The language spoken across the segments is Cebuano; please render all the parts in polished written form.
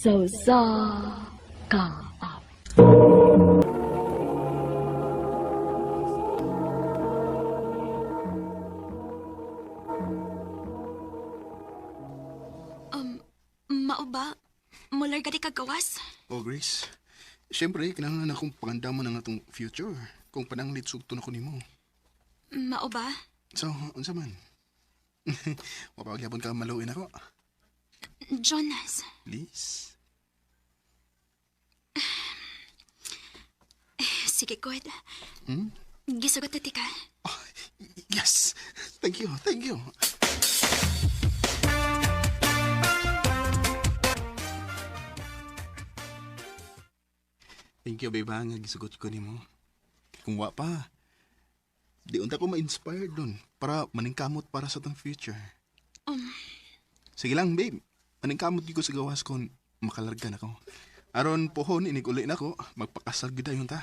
Sa usa ka awit. Mao ba? Mular gadi ka gawas? Oh, Grace. Siyempre, kinahanglan akong pangandaman ang atong future. Kung pananglit sugto na ko nimo. Mao ba? So, unsa man? Mapagyapon ka maluin ako. Jonas, Please. sige good. Hmm? Gisugot na tika. Oh, yes! Thank you, thank you. Thank you, babe, ha, nga gisugot ko nimo. Kung wa pa, di unta ko ma-inspired dun para maningkamot para sa tong future. Sige lang, babe. Maningkamot gyud ko sa gawas kon makalarga na ko. Aron pohon inig uli na ko, magpakasal gyud dayon ta.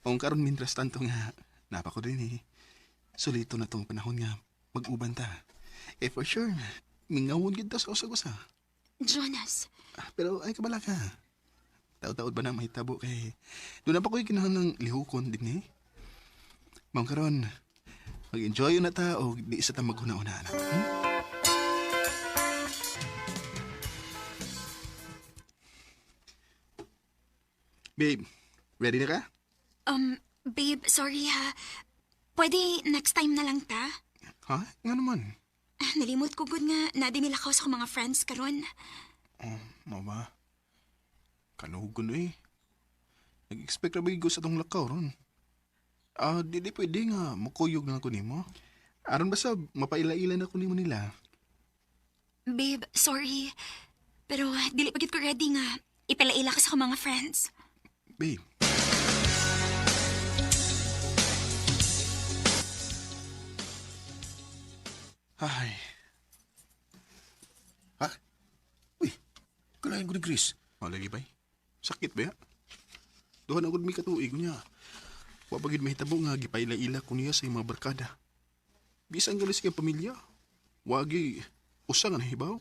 Kung karon mientras tanto nga napa ko din eh. Sulito na tong panahon nga mag-uban ta. Eh for sure, mingawon gyud ta sa usag-usa. Jonas, Ah, pero ay kabala ka. Taod-taod ba na mahitabo kay doon na pa ko'y kinahanglang lihukon din eh. Ma'am karon, mag-enjoy na ta o di isa ta maghuna-una na. Hmm? Babe, ready na ka? Babe, sorry ha. Pwede next time na lang ta? Ha? Nga naman. Ah, nalimot ko gud nga nadimilakaw sa akong mga friends karon. Oh, mao ba? Kanugon eh. Nag-expect ra ba ko sa tong lakaw ron? Ah, di pwede nga mukuyog na ko nimo. Aron basta mapaila-ila na ko nimo nila. Babe, sorry. Pero dili pa gid ko ready nga ipalaila ka sa akong mga friends. Babe. Ay, Ha? Uy, kalahin ko ni Chris. malagi bay. Sakit ba ya? Duhan ako mi katuig niya. Wa pa gid mahitabo nga gipaila-ila ko niya sa imong barkada. Bisan gali sa pamilya. Wagi usa nga nahibaw.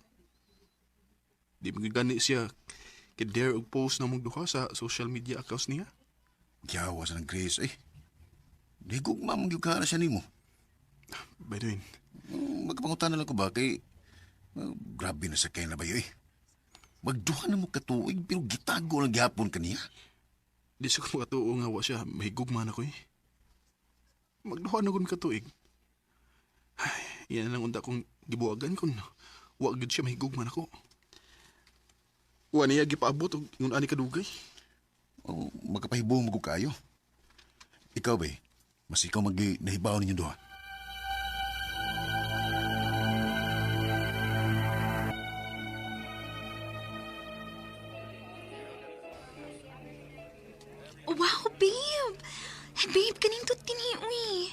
Di man gani siya kid-dare og post na mong duha sa social media accounts niya. Giyawa sa ng Chris, eh. Di ko mamang ka na siya nimo. By the way, Magkapangutan na lang ko ba kay... grabe na sa kay na ba yun, eh. Magduha na mo katuig pero gitago lang gihapon kaniya. di sa ko makatuo nga wa siya mahigugma na ko eh. Magduha na kun katuig. Ay, yan lang unta kong gibuagan kun wa gid siya mahigugma nako. Wa niya gipaabot og ingon ani kadugay. O, magkapahibuong mo ko kayo. Ikaw ba eh, mas ikaw mag nahibaw ninyo duha. Wow, babe! Babe, kanindot tini, uy.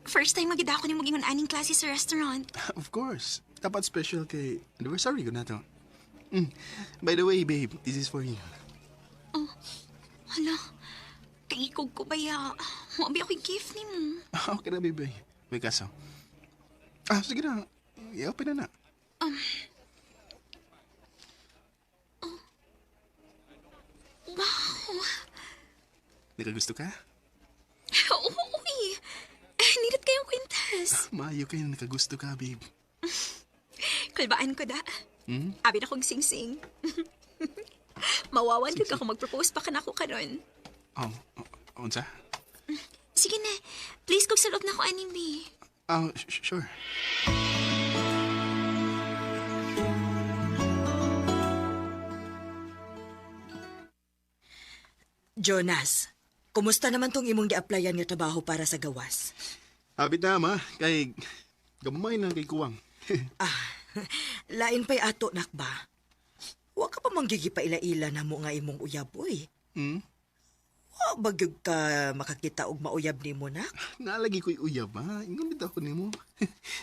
First time magida ako ni magingon aning klase sa restaurant. Of course. Dapat special kay anniversary ko na to. Mm. By the way, babe, this is for you. Hala, kaikog ko ba ya? Wa ba ako'y gift ni mo? Okay na, babe. May kaso. Ah, sige na. I-open na na. Wow! Nakagusto ka? Oo, uy. Nindot kayong kwintas. Maayo kayo na nakagusto ka, babe. Kulbaan ko da. Hmm? Abi na kong sing-sing. Mawawan ka kung mag-propose pa ka na ako karon. Oh, oh, unsa? Sige na, please kog sa loob na ko anime. Ah, sure. Jonas, kumusta naman tong imong gi-applyan nga trabaho para sa gawas? Abit na, ma. Kay gamay na kay kuwang. Ah, lain pa'y ato nak ba? Wa ka pa manggigipaila-ila na mo nga imong uyab, uy. Hmm? Wa ba gyud ka makakita og mauyab nimo nak? Nalagi ko'y uyab, ma. Ingon bitaw ko nimo.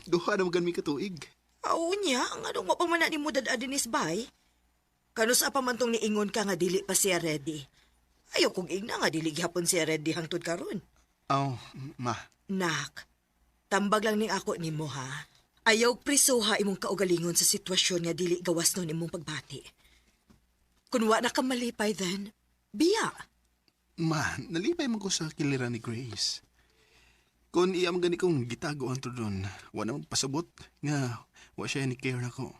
Duha na magan mi katuig. Aw niya, ang anong wa pa man na nimo dad dinis bay? Kanus-a pa man tong niingon ka nga dili pa siya ready. Ayaw kong ingna nga dili gihapon siya ready hangtod karon. Oh, ma. Nak, tambag lang ning ako nimo ha. Ayaw prisuha imong kaugalingon sa sitwasyon nga dili gawas nun imong pagbati. Kung wa na ka malipay then, biya. Ma, nalipay man ko sa kilira ni Grace. Kung iya man gani kong gitago ang doon, wa na pasabot nga wa siya ni care nako.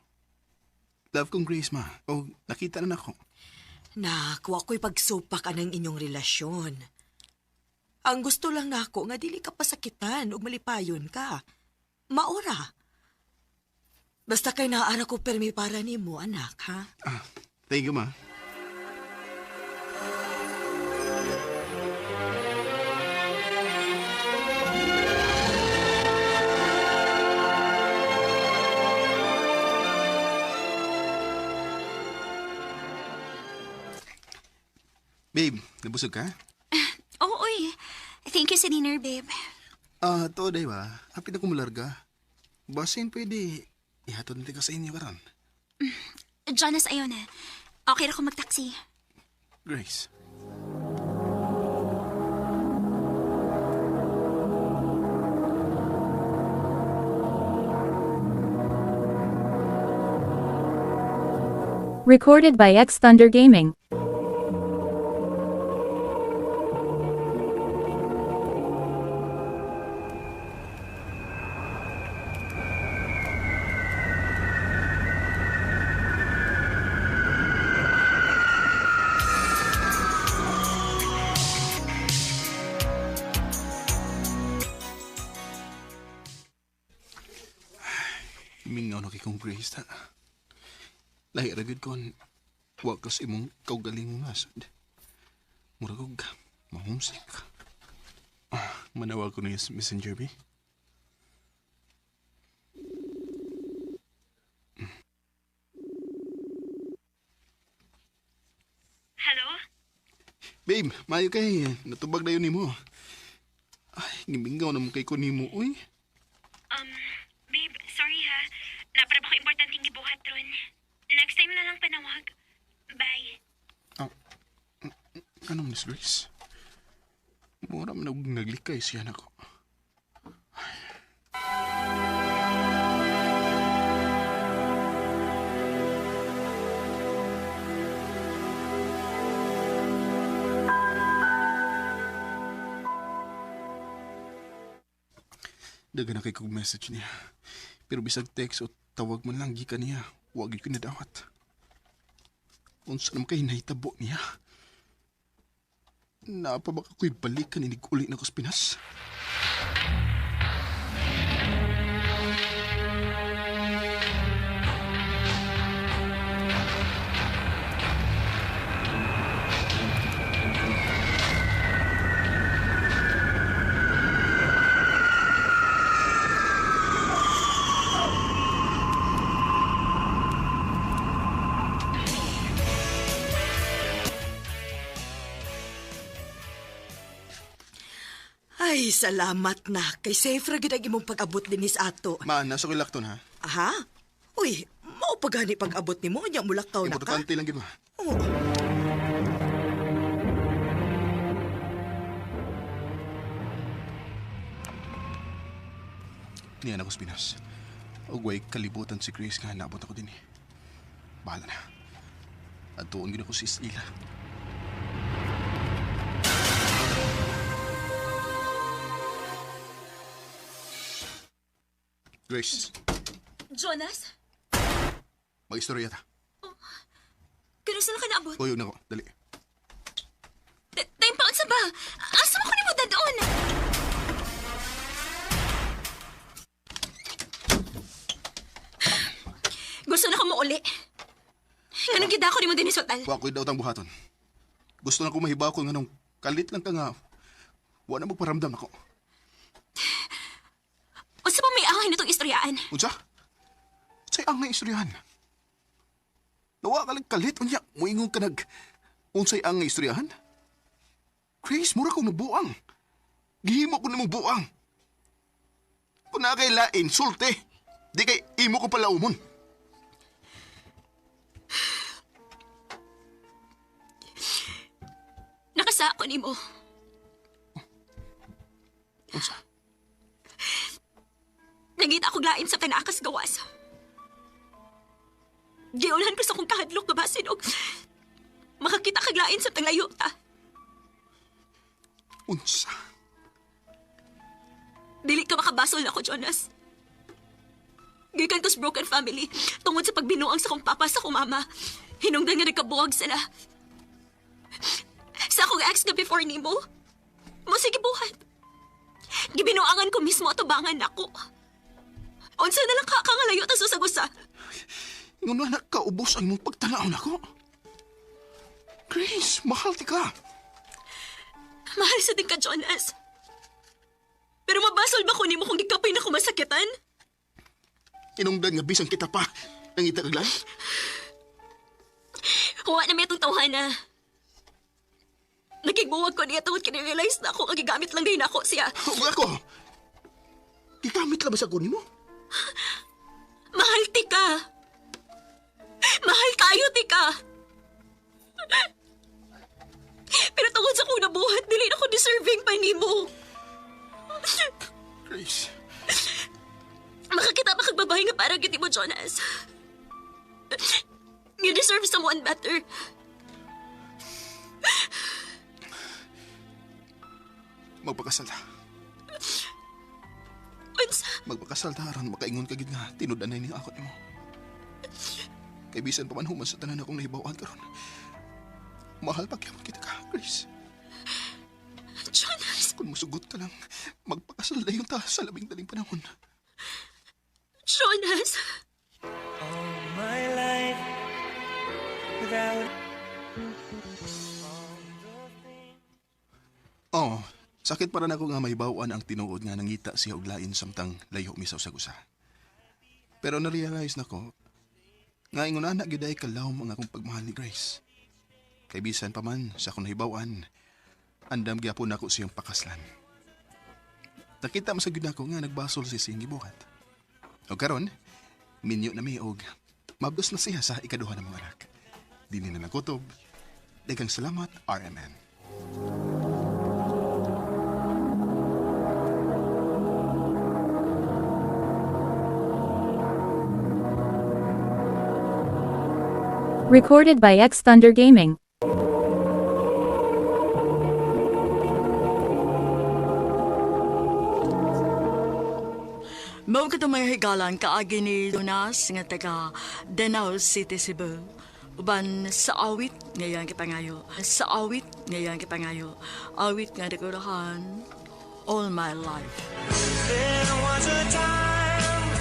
Love kong Grace, ma. O nakita na nako. Nak, wa ko'y pagsupak anang inyong relasyon. Ang gusto lang nako nga dili ka pasakitan ug malipayon ka. Maura. Basta kay naara ko permi para nimo, anak, ha? Ah, thank you, ma. Babe, nabusog ka? Oo, oy. Thank you sa dinner, babe. Ah, to, day ba? Hapit na kumularga. Basin pwede, ihatod natin ka sa inyo karon. Jonas, ayaw na. Okay ra ko magtaxi. Grace. Recorded by X Thunder Gaming. Mingaw na kay kong Grace ta. Lahi ra gyud kon wa kas imong kaugalingong nasod. Murag og mahomesick. Ah, manawag ko niya sa messenger bi. Hello? Babe, maayo kay natubag na yun nimo. Ay, gimingaw na mo kay ko nimo oy. Um, babe, sorry ha. Napara ba ko importanteng gibuhat ron. Next time na lang panawag. Bye. Ah, ano Miss Grace? Mura man og naglikay siya nako. Daga na kay kog message niya. Pero bisag text o tawag man lang gikan niya, wa gyud ko nadawat. Unsa naman kay nahitabo niya? Naapa ba ako'y balikan inig-uli na ko sa Pinas? Ay, salamat na. Kay safe ra gid ang imong pag-abot dinhi sa ato. Ma, nasa ko'y lakton ha. Aha? Uy, mao pa gani pag-abot nimo nya mulakaw na ka. Importante lang gid ma. Oo. Niyan ako sa Pinas. Ugway kalibutan si Grace nga naabot ako din eh. Bahala na. At tuon gid ako si Isla. Grace, Jonas? mag-istorya ta. Kano saan ka naabot? Tuyo na ko, dali. Time pa unsa ba? Asa man ko nimo dadon? Gusto na ko muuli. Nganong gid ako nimo dinhi sotal? Wa ko'y daw buhaton. Gusto na ko mahibako nga nung kalit lang ka nga. Wa na magparamdam ako. Unsa pa may angay nitong istoryaan? Unsa? Unsay ang istoryahan? Nawa ka lang kalit unya, muingon ka nag unsay ang istoryahan? Grace, mura kong nabuang. Gihimo ko nimong buang. Kung naa kay lain, sulte. Di kay imo ko palaumon. Nakasako nimo. Unsa? Nangita ako lain sa tanakas gawas. Giulhan ko sa kong kahadlok nga basin og Makakita kag lain sa tanglayo ta. Unsa? Dili ka makabasol nako, Jonas. Gikan ko sa broken family tungod sa pagbinuang sa kong papa sa kong mama. Hinungdan nga nagkabuwag sila. Sa akong ex nga before nimo, mo sige buhat. Gibinuangan ko mismo atubangan nako. Unsa na lang ka kangalayo ta sa usa. Ingon na nakaubos ang imong pagtanaw nako. Grace, mahal ti ka. Mahal sa din ka, Jonas. Pero mabasol ba ko nimo kung gikapay na ko masakitan? Inungdan nga bisan kita pa. Nangita kag lain? Huwa na may itong tawhana. Nagigbuwag ko niya tungod kinirealize na ako kagigamit lang din ako siya. Ug ako. Gigamit lang ba sa ko nimo? Mahal ti ka. Mahal kayo ti ka. Pero tungod sa kong nabuhat, dili na ko deserving pa nimo. Grace, Makakita pa kag babae nga parang giti mo, Jonas. You deserve someone better. Magpakasal ta. Unsa? Magpakasal ta aron makaingon ka gid nga tinud-anay ning ako nimo. Kay bisan pa man human sa tanan akong nahibaw-an karon. Mahal pa gyud kita ka, Grace. Jonas! Kung musugot ka lang, magpakasal dayon ta sa labing daling panahon. Jonas! My life without Oo, sakit para nako nga mahibaw-an ang tinuod nga nangita siya og lain samtang layo mi sa usag-usa. Pero na-realize nako nga ingon ana gyud ay kalawom ang akong pagmahal ni Grace. Kay bisan pa man sa akong nahibaw-an, andam gyapon nako siyang pakaslan. Nakita man sa gyud nako nga nagbasol si siyang gibuhat. O karon, minyo na mi og mabdos na siya sa ikaduha ng mga anak. Dili na nagutob. Daghang salamat, RMN. Recorded by X Thunder Gaming. Mao kadto mga higalan kaagi ni Jonas nga taga Danao City, Cebu. Uban sa awit ngayon kipangayo. Sa awit ngayon kipangayo. Awit nga nagurahan all my life. There was a time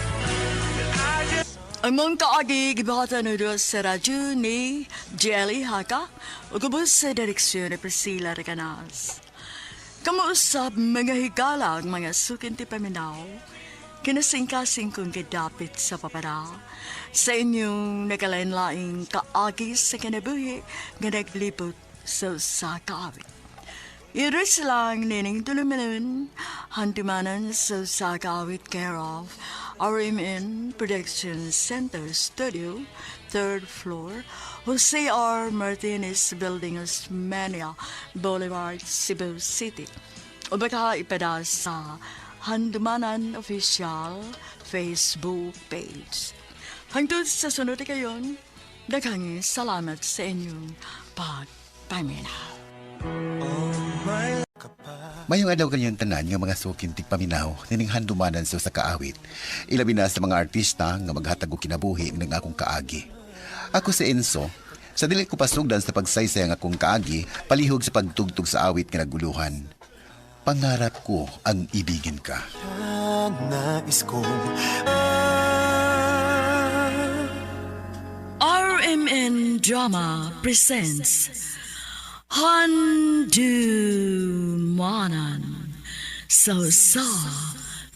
that I just Ang mong kaagi gibuhatan ni Dios sa radyo ni Jelly Haka ug ubos sa direksyon ni Priscilla Recanas. Kamuusap mga higala ang mga sukinti paminaw, kinasingkasing kong gidapit sa papara, sa inyong nagalain-laing kaagi sa kinabuhi nga naglibot sa usa ka awit. Iris lang nining tulumanon, handumanan sa Sagawit care of RMN Production Center Studio, third floor, Jose R. Martinez Building, Osmania Boulevard, Cebu City. O baka ipada sa Handumanan Official Facebook page. Hangtod sa sunod kayon, daghang salamat sa inyong pagpaminaw. my Mayong adlaw kanyang tanan nga mga sukin tigpaminaw nining handumanan sa usa ka awit. Ilabi na sa mga artista nga maghatag og kinabuhi ng akong kaagi. Ako si Enzo, sa dili ko pasugdan sa pagsaysay ang akong kaagi, palihog sa pagtugtog sa awit nga naguluhan. Pangarap ko ang ibigin ka. Nais kong RMN Drama presents Handumanan So Sa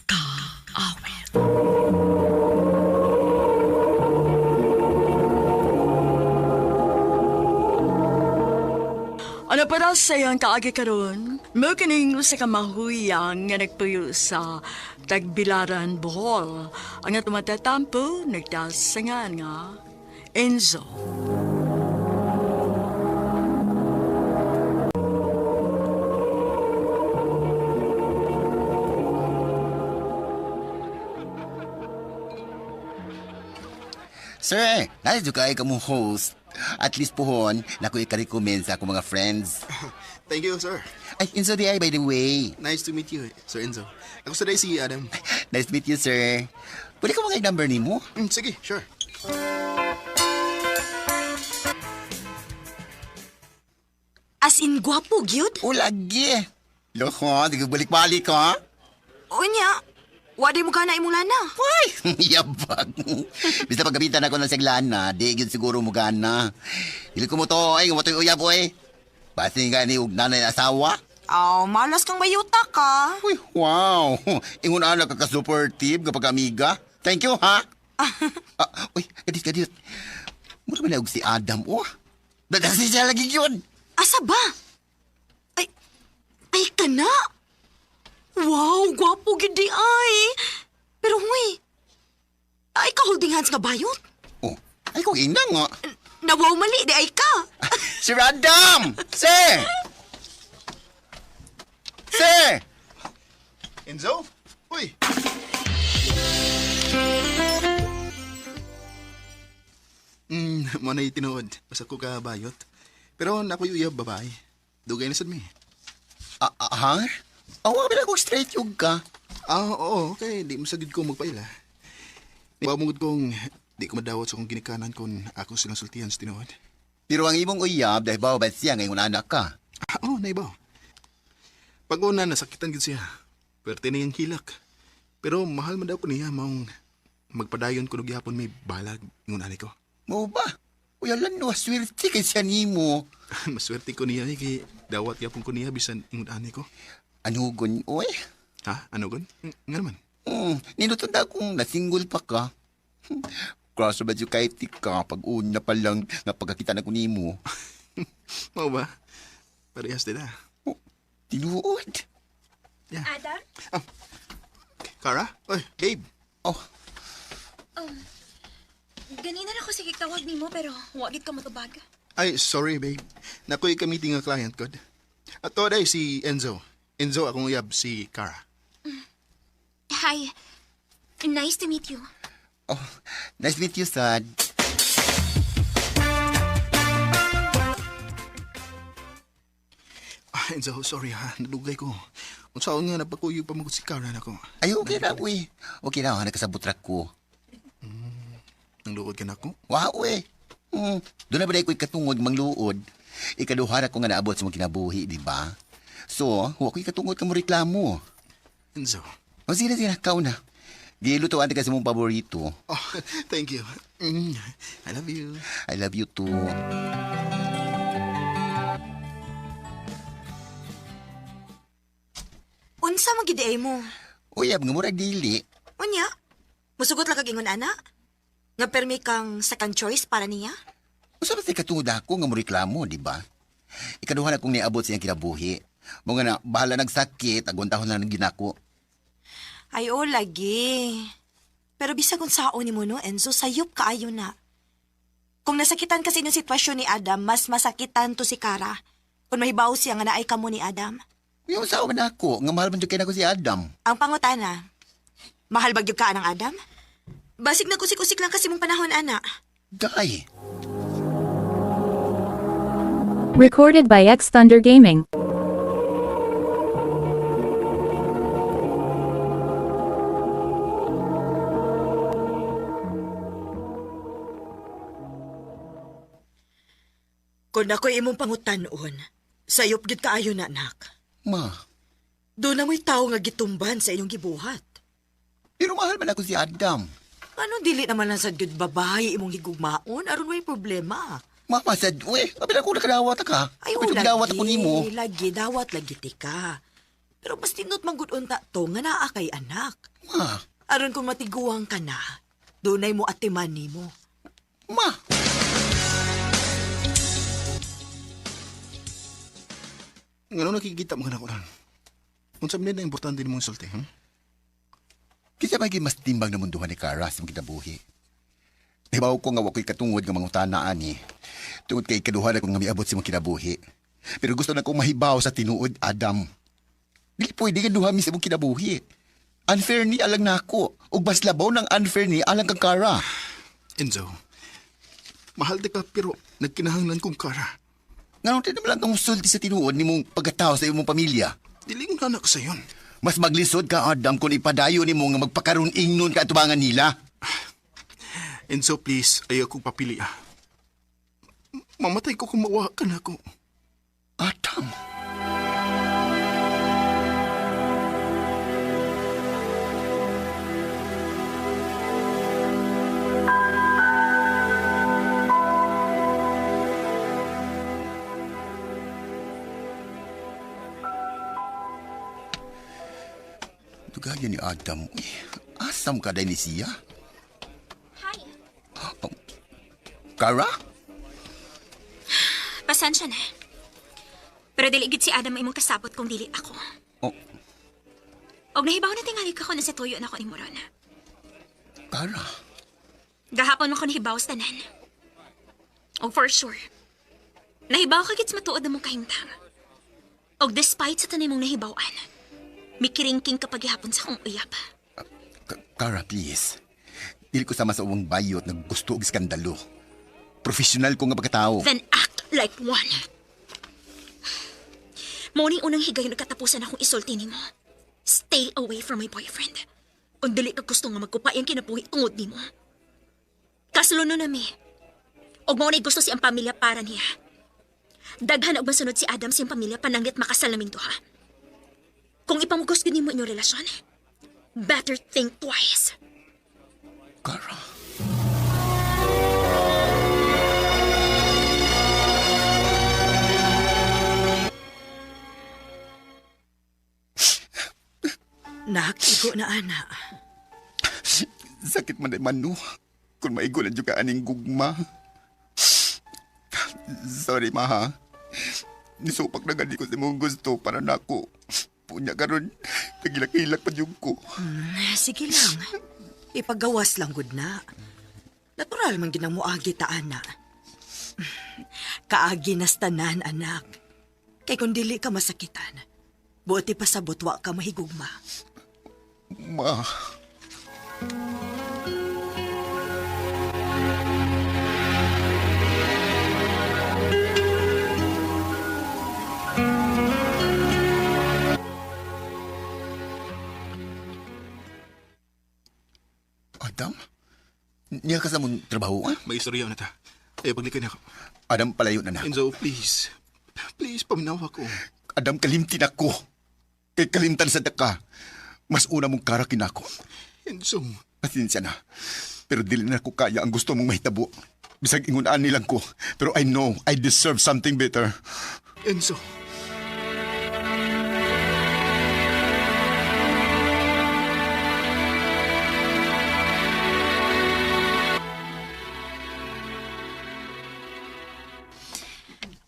Kaawit. Ano para sa iyang kaagi karon? Mo kining usa ka mahuyang nga nagpuyo sa Tagbilaran, Bohol. Ang atong matatampo nagdasangan nga Enzo. Sir, nais kay ka mo host. At least pohon, nako ika-recommend sa akong mga friends. Thank you, sir. Ay, Enzo di ay, by the way. Nice to meet you, Sir Enzo. Ako sa day si Adam. Nice to meet you, sir. Pwede ko mga number ni mo? Sige, sure. As in gwapo gyud. O, lagi. Loko, di ko balik-balik, ha? Unya, wa di mo gana imong lana. Uy, yabag. Basta pagkabitan ako ng saglana, di yun siguro mo gana. Dili ko mo to, ay, mo to yung uyab, oy. Basta nga ni og nanay asawa. Aw, malas kang mayuta ka. Uy, wow. Ingon ana ka ka-supportive kapag amiga. Thank you, ha? Ah, uy, kadit, kadit. Mura ba na og si Adam, oh? Dadasi siya lagi yun. Asa ba? Ay, ay ka na. Wow, gwapo gyud di ay. Pero huy, ay ka holding hands nga bayot. Oh, ay kung ina nga. Nawaw mali di ay ka. Sir Adam! Sir! Sir! Enzo? Uy! Mo na tinuod. Basta ko ka bayot. Pero nakoy uyab babae. Dugay na sad mi. Ah, ah, ha? Awa, bila ko straight yung ka. Ah, oo, okay. Di masagid ko magpaila. Di ba mong kong di ko madawat sa akong ginikanan kung ako silang sultihan sa tinuod. Pero ang imong uyab, dahil ba ba siya ngayon anak ka? Ah, oo, naibaw. Pag una, nasakitan gid siya. Pwerte na yung hilak. Pero mahal man daw ko niya, maong magpadayon ko gihapon may balag ingon ani ko. Mo ba? Uy, alam no, swerte kay siya nimo. Maswerte ko niya eh, kay dawat gyapon ko niya bisan ingon ani ko. Ano gun, uy? Ha? Ano gun? Nga naman. Niluto na akong nasinggol pa ka. Cross ba yung kahit ka pag una pa lang nga pagkakita na ko nimo. Mao ba? Parehas nila. Oh, tinuod. Yeah. Adam? Kara? Oy, babe. Oh, Ganina na ko sige tawag nimo pero wagit ka matubag. Ay, sorry, babe. Nakoy ka-meeting nga client ko. Ato day si Enzo. Enzo, akong uyab si Kara. Hi. Nice to meet you. Oh, nice to meet you, sad. Ah, Enzo, sorry ha. Nadugay ko. Unsaon nga napakuyog pa magud si Kara nako. Ay, okay na, uy. Okay na, nakasabot ra ko. Nang luod ka nako. Wow, eh. Doon na ba ko'y katungod mangluod? Ikaduha na ko nga naabot sa mga kinabuhi, di ba? So, huwag ko'y katungod ka mo reklamo. Enzo. O sige na, sige na, kau na. Gilutuan ka sa mong paborito. Oh, thank you. I love you. I love you too. Unsa man gyud di ay mo? Uyab nga murag dili. Unya, musugot lang kag ingon ana. Nga permi kang second choice para niya? Usa ba sa katungod ako nga mo reklamo, di ba? Ikaduha na kong niabot sa iyang kinabuhi. Mo nga na, bahala nagsakit, agon tahon na nang ginako. Ay, oh, lagi. Pero bisag unsaon nimo no, Enzo, sayop kaayo na. Kung nasakitan kasi inyong sitwasyon ni Adam, mas masakitan to si Kara. Kung mahibaw siya nga naay kamo ni Adam. Yung usawa man ako, nga mahal man jud kay nako si Adam. Ang pangutana, mahal ba gyud ka ng Adam? Basig nagkusik-usik lang kasi mong panahon, ana. Day! Recorded by X Thunder Gaming. Kung ako'y imong pangutanon, sayop gyud kaayo na, anak. Ma, Doon na mo'y tao nga gitumban sa inyong gibuhat. pero mahal man ako si Adam. Ano dili naman lang sad gyud babae imong higugmaon aron way problema. Mama sad, uy, abi na ko nakadawat ka. Ay, Abi oh, dawat ako nimo. Lagi, dawat lagi ti ka. Pero mas tinot man gud unta to nga naa kay anak. Ma, Aron kung matiguang ka na, dunay mo atiman nimo. ma. Ngano nakikita mo ka nako ron? Unsa man na importante nimong sulti, Kinsa ba mas timbang na munduhan ni Kara sa mga kinabuhi? Nahibaw ko nga wa ko'y katungod nga mangutana ani. Tungod kay ikaduha na kong nga miabot sa mga kinabuhi. Pero gusto na kong mahibaw sa tinuod, Adam. Dili pwede nga duha mi sa imong kinabuhi. Unfair ni alang nako. Ug mas labaw ng unfair ni alang kang Kara. Enzo, Mahal di ka pero nagkinahanglan kong Kara. Nganong di naman lang kang musulti sa tinuod nimong pagkatao sa imong pamilya? Dili ko nanak sa yon. Mas maglisod ka, Adam, kung ipadayo nimo nga magpakaroon ingnon ka atubangan nila. Enzo, please, ayaw kong papili ah. Mamatay ko kung mawa ka na ako. Adam. Dugayan ni Adam. Uy, asam ka dahil ni siya? Hi. Kara? Pasensya na. Pero dili gid si Adam imong kasabot kung dili ako. Oh, Og nahibaw na tingali ka ko na sa tuyo na ako ni Moron. Kara. Gahapon man ko nahibaw sa tanan. Og for sure, nahibaw ka gid sa matuod na mong kahimtang. Og despite sa tanay mong nahibawan, mikiringking ka paghihapon sa akong uyab. Kara, please. Dili ko sama sa ubang bayot na gusto og iskandalo. Professional ko nga pagkatao. Then act like one. Mo ning unang higayon katapusan akong isulti nimo. Stay away from my boyfriend. Kung dili ka gusto nga magkupa ang kinabuhi tungod nimo. Kaslo no nami. Og mao na'y gusto siyang pamilya para niya. Daghan og masunod si Adam siyang pamilya pananglit makasal naming duha. Kung ipamugos gud nimo inyong relasyon, better think twice. Kara. Nak, igo na ana. Sakit man ay mano. Kung maigo na dyan ka aning gugma. Sorry, ma ha. Nisupak na gani ko sa mong gusto para nako. Punya karon, nagilak-hilak pa dyan ko. Sige lang. Ipagawas lang gud na. Natural man ginang muagi ta ana. Kaagi nas tanan anak. Kay kung dili ka masakitan, buoti pasabot wa ka mahigugma. Ma. Adam? Niya ka sa mong trabaho, ah? May istorya na ta. Ayaw paglikay na ako. Adam, palayo na na. Enzo, please. Please, paminaw ako. Adam, kalimtin ako. Kay kalimtan sa daka. Mas una mong karakin ako. Enzo, Pasensya na. Pero dili na ko kaya ang gusto mong mahitabo. Bisag ingunaan nilang ko. Pero I know I deserve something better. Enzo.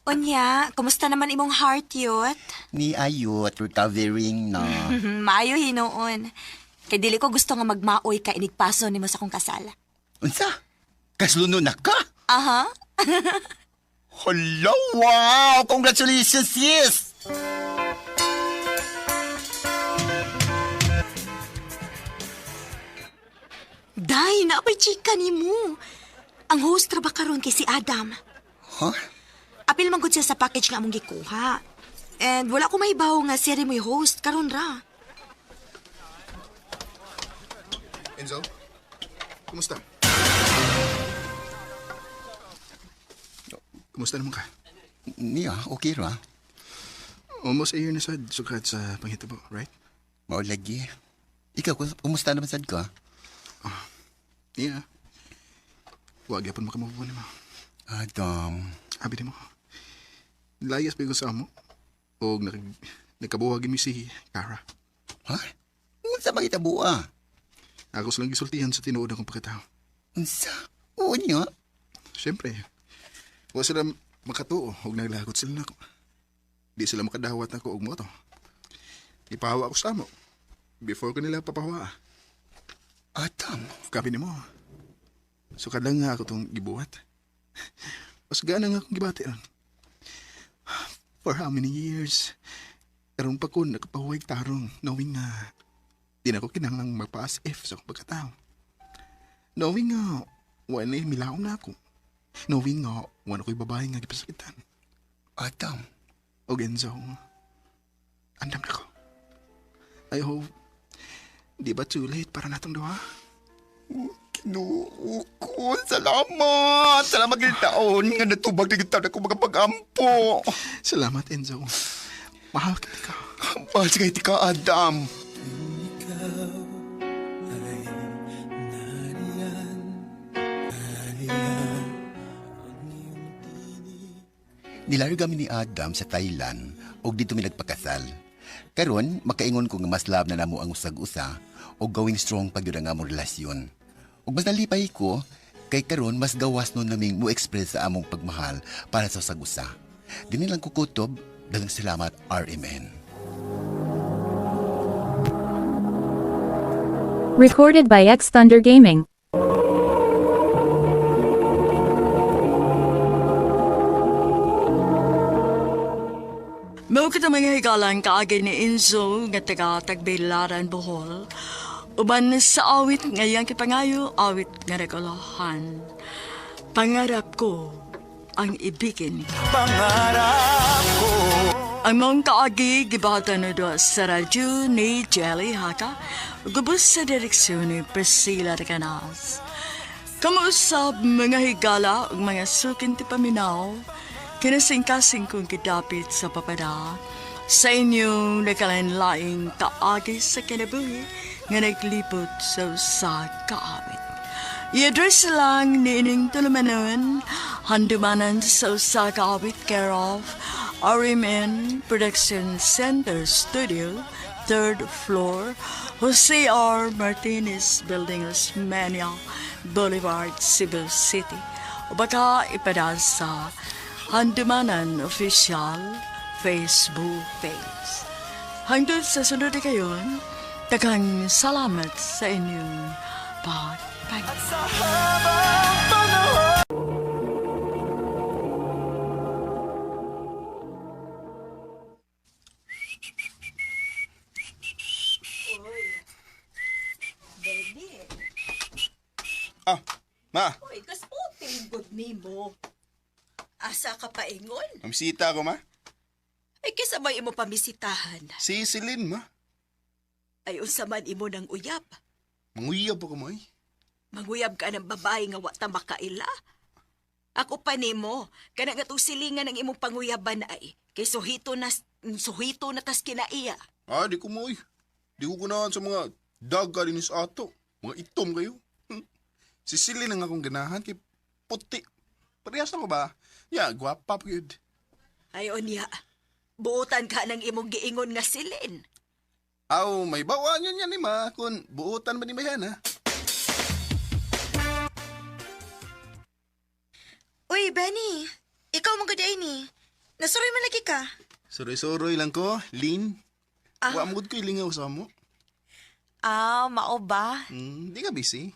Unya, kumusta naman imong heart, yot? Ni ayot, recovering na. Maayo hinuon. Kay dili ko gusto nga magmaoy ka inigpaso nimo sa akong kasal. Unsa? Kasluno na ka? Aha. Hello, wow! Congratulations, sis! Day, naapay chika nimo. Ang host ra ba karon kay si Adam? Huh? Apil man gud siya sa package nga among gikuha. And wala ko mahibaw nga siya rin mo'y host karon ra. Enzo, kumusta? Kumusta naman ka? Niya, okay ra. Almost a year na sad, sukad sa panghitabo, right? Mao lagi. Ikaw, kumusta naman sad ka? Yeah. Wag yapon makamubuan mo. Adam, Abi mo. Layas pa ko sa amo. O nagkabuhagin mi si Kara. ha? Unsa ba kita buwa? Ako silang gisultihan sa tinuod akong pagkatao. Unsa? Oo niya. Siyempre, wa sila makatuo og naglagot sila nako. Di sila makadawat nako og moto. Ipahawa ako sa amo. Before ko nila papahawa. Adam, Kabi nimo. Sukad lang nga ako tong gibuhat. Mas gana nga akong gibati ron. For how many years? Karon pa ko nakapahuway tarong knowing nga di na ko kinahanglang magpa-as if sa akong pagkatao. Knowing nga wala na milaom na ako. Knowing nga, wala ko'y babae nga gipasakitan. Adam, Og Enzo, andam na ko. I hope, di ba too late para natong duha? Ginoo ko, salamat! Salamat gid taon nga natubag na gid ako mga pag-ampo. Salamat, Enzo. Mahal kita ka. Mahal sa ka, Adam. Nilarga mi ni Adam sa Thailand ug dito mi nagpakasal. Karon makaingon ko nga mas love na namo ang usag-usa ug going strong pag yun ang among relasyon. Ug mas nalipay ko kay karon mas gawas nun naming mo express sa among pagmahal para sa usag-usa. Dini lang kukutob, dagang salamat RMN. Recorded by X Thunder Gaming. Mao kita mga higalan kaagi ni Enzo nga taga Tagbilaran, Bohol. Uban sa awit nga iyang kipangayo, awit nga regalahan. Pangarap ko ang ibigin ka. Pangarap ko. Ang mong kaagi gibatan na doon sa radyo ni Jelly Haka, gubos sa direksyon ni Priscilla Recanas. Kamuusab mga higala ug mga sukin ti paminaw, kinasingkasing kong gidapit sa papada, sa inyong nakalanlaing kaagi sa kinabuhi nga naglipot sa usa kaawit. I-address lang ni ining tulumanon, handumanan sa usa ka awit care of RMN Production Center Studio, third floor, Jose R. Martinez Building, Osmeña Boulevard, Cebu City. O baka ipada sa Handumanan Official Facebook page. Hangtod sa sunod na kayon, daghang salamat sa inyong pagpag. Sa habang panahon. Ah, ma, Uy, kasputin good nimo. Asa ka paingon? mamisita ako, ma. Ay, kisa may imo pamisitahan. Si Celine, ma. Ay, unsa man imo ng uyab. Manguyab ako mo, eh. Manguyab ka ng babae nga wa ta makaila. Ako pa nimo, kana nga tong silingan ang imong panguyaban ay kay suhito na tas kinaiya. Ah, di ko mo, eh. Di ko kunahan sa mga daga din sa ato. Mga itom kayo. Si Celine ang akong ganahan kay puti. Parehas na ko ba? Ya, gwapa pa yun. Ay unya, buotan ka ng imong giingon nga silin. Aw, may bawaan yun yan ni ma. Kung buotan ba ni Mayan, ha? Uy, Benny. Ikaw mo gud ni. Nasuroy man lagi ka. Suroy-suroy lang ko, Lin. Ah. Wa mo gud ko ilingaw sa mo. Ah, mao ba? Di ka busy.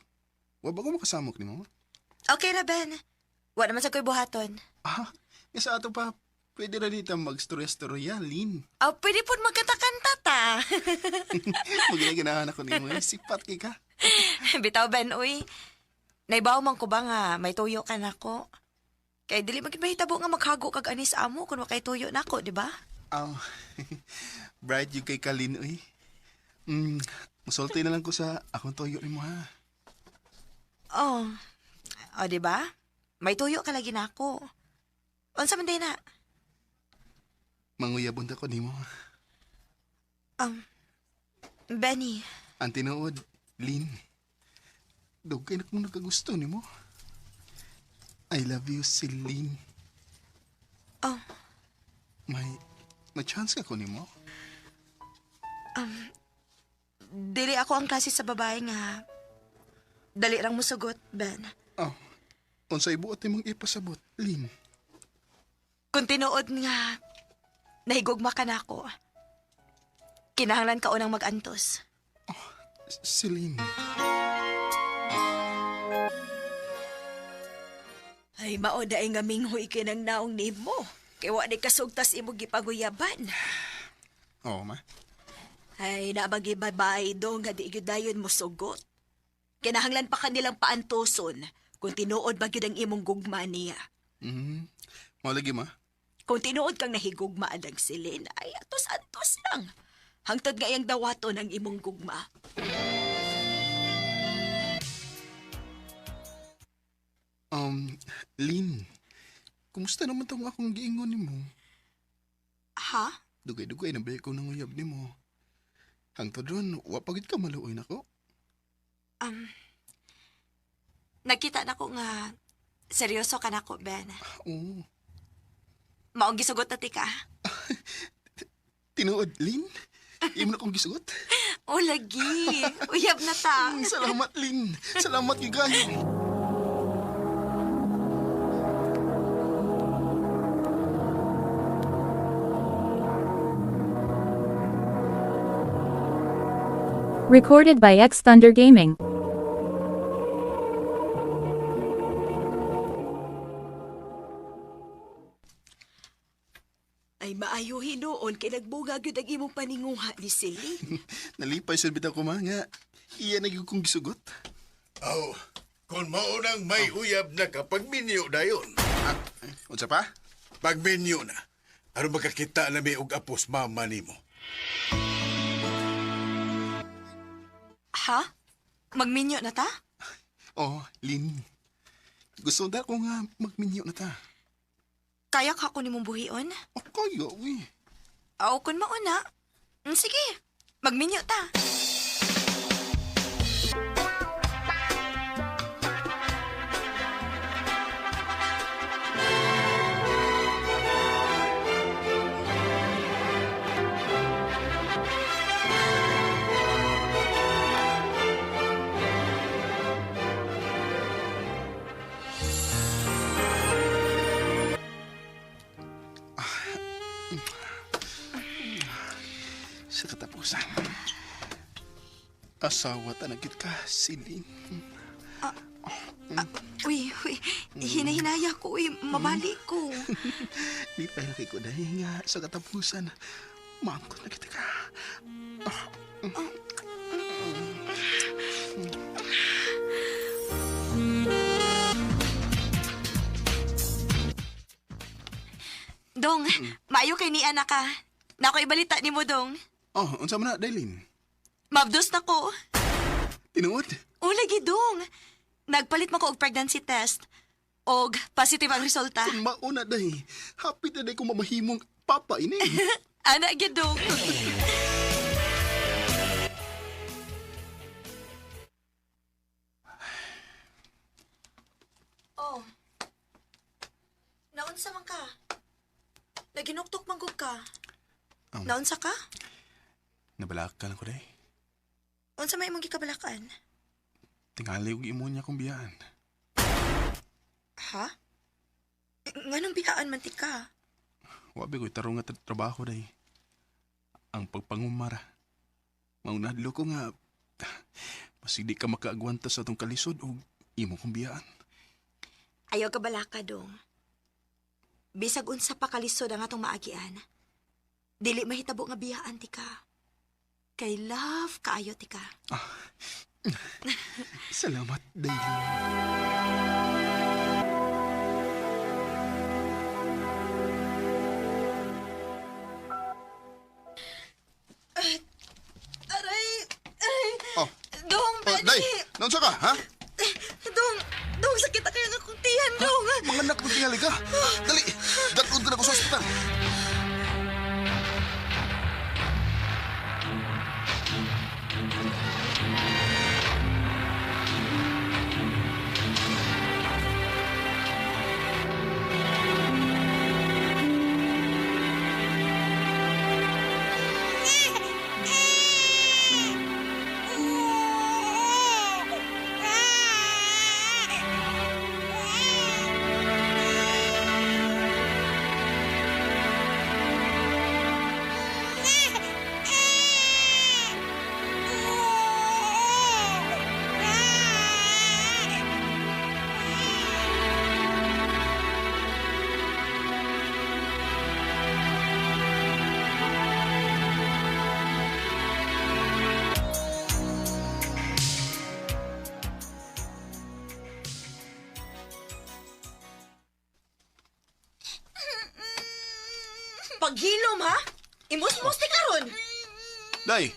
Wa ba ko makasamok ni mo? Okay ra, Ben. Wa naman sa ko'y buhaton. Ah, nga sa ato pa, pwede ra dito mag-storya-storya, Lin. Ah, pwede po magkanta-kanta ta. Magina-ganahan ako ni mo. eh. Sipat kay ka. Bitaw, Ben, uy. Naibaw man ko ba nga may tuyo ka nako? Kay dili man gid mahitabo nga maghago kag anis amo kun wa kay tuyo nako, di ba? Aw, bright yung kay Kalin, uy. Musulti na lang ko sa akong toyo ni mo, ha? Oh. O, di ba? May tuyo ka lagi nako. Unsa man day na? Manguyabon ta ko ni mo. Benny, Ang tinuod, Lin. Dugay na kong nagkagusto ni mo. I love you, Celine. Oh. May chance ka ko ni mo? Dili ako ang klase sa babae nga dali rang musugot, Ben. Oh, unsay buot nimong ipasabot, Lin? Kung tinuod nga, nahigugma ka na ako. Kinahanglan ka unang mag-antos. Celine. Ay mao daay nga minghoy kay nang naong nimo. Kay wa ni kasugtas imo gipanguyaban. Oo, ma. Ay nabagi babae do nga di gyud dayon mo sugot. Kinahanglan pa kanilang paantoson. Kung tinuod ba gyud ang imong gugma niya. Mao lagi ma. Kung tinuod kang nahigugmaan ang Celine, ay atos-antos lang. Hangtod nga iyang dawaton ang imong gugma. Lynn, kumusta naman tong akong giingon nimo? Ha? Dugay-dugay na ba ko nanguyab nimo? Hangtod ron, wa pa gid ka maluoy nako. Nakita na ko nga seryoso ka na ko, Ben. Oo. Maong gisugot na ti ka. Tinuod, Lynn? Imo na kong gisugot. O lagi. Uyab na ta. Salamat, Lynn. Salamat gyud kayo. Recorded by X Thunder Gaming. Ay maayo hinuon kay nagbunga gyud ang imong paninguha ni Celine. Nalipay sa bitaw ko ma nga. Iya na gyud kong gisugot. Aw, kung maunang may uyab na ka, pagminyo dayon. Unsa pa? Pagminyo na. Aron makakita na may og apos mama nimo. Ha? Magminyo na ta? Oh, Lynn. Gusto na ko nga magminyo na ta. Kaya ka ko nimong buhion? Oh, kaya, uy. Aw, kun mauna. Sige, magminyo ta. Sa katapusan, asawa tanagit ka, Celine. Uy, uy, hinahinaya ko, uy, mabali ko. Di pa laki ko dahil nga sa katapusan, maangkot na kita ka. Dong, maayo kay ni anak ka. Nako ibalita ni mo, Dong. Oh, unsa man na, Daylin? Mabdos na ko. Tinuod? O lagi, Dong. Nagpalit mo ko og pregnancy test. Og positive ang resulta. Kung mauna day, hapit na day kung mamahimong papa ini. Ana gyud, Dong. Oh. Naunsa man ka? Naginuktok man gud ka. Naunsa ka? Nabalaka lang ko day. Unsa may imong gikabalakan? Tingali og imo niya kong biyaan. Ha? Nganong biyaan man ti ka? Wa ba ko'y tarong nga trabaho day. Ang pagpangumara. Maunadlo ko nga masig di ka makaagwanta sa atong kalisod og imo kong biyaan. Ayaw ka balaka, dong. Bisag unsa pa kalisod ang atong maagian. Dili mahitabo nga biyaan ti ka. Kay love kaayo ti ka. Salamat, Daylin. Aray! Aray! Oh, Dong, oh, Benny! Day, naunsa ka, ha? Dong! Dong, sakit na kayo nga akong tiyan, dong! Mga anak, tingali ka. Dali, dalon ka na ko sa ospital. Paghilom ha? Imusmos ti karon. Day,